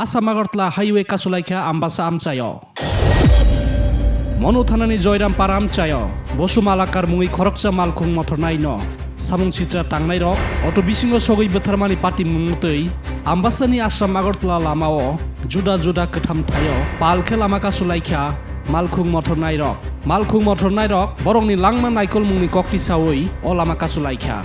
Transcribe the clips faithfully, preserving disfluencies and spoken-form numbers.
Assam Agartala highway kasulaikha Ambasa amchaio. Monu thanani Joyram Para amchaio Bosu Malakar mungwi khoroksa malkhung mothornaino samung sitra tangnairok auto bisingo sogwi bwtharmani patimung mwtwi Ambasani Assam Agartala lamao juda juda kwtham thaio pal khe lama kasulaikha malkhung mothornairok. Malkhung mothornairok borokni langma naikolmungni kokti saui o lama kasulaikha.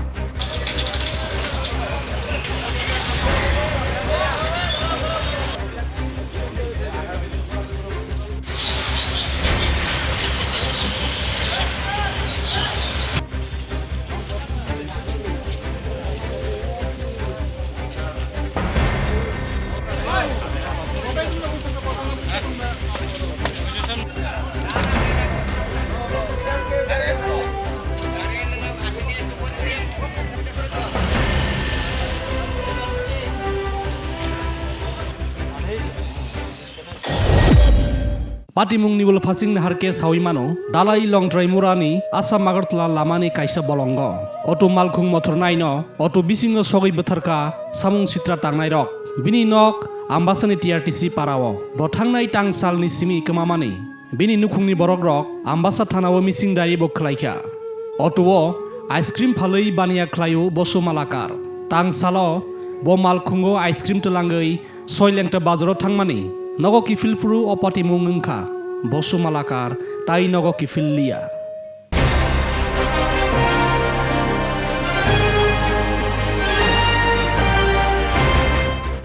Patimungni ulo phasing nahar khe saui mano, Dalai Longtrai Murani Assam Agartala lamani kaisa bolongo auto malkhung mothornaino auto bisingo sogwi bwtharkha samung sitra tangnairok. Bini nok Ambasani T R T C parao. Bo thangnai tang salni simi kwmamani. Bini nukhungni borokrok Ambasa thanao mising dari bo khlaikha. Auto-o ice cream phalwi baniya khlaio Bosu Malakar. Tang salo bo malkhungo ice cream twlangwi Soilengta bazaro thangmani nogo kiphil phuru o patimung wngkha Bosu Malakar, tai nogo kiphil liya.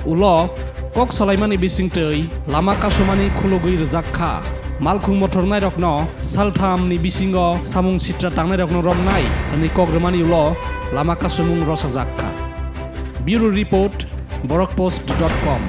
Ulo kok salaimani bisingtwi lama kasumani khulugwi rwjak kha. Malkhung mothornairokno salthamni bisingo samung sitra tangnairokno romnai hwnwi kok rwmani ulo lama kasumung rosajak kha. Bureau Report, Borok Post dot com.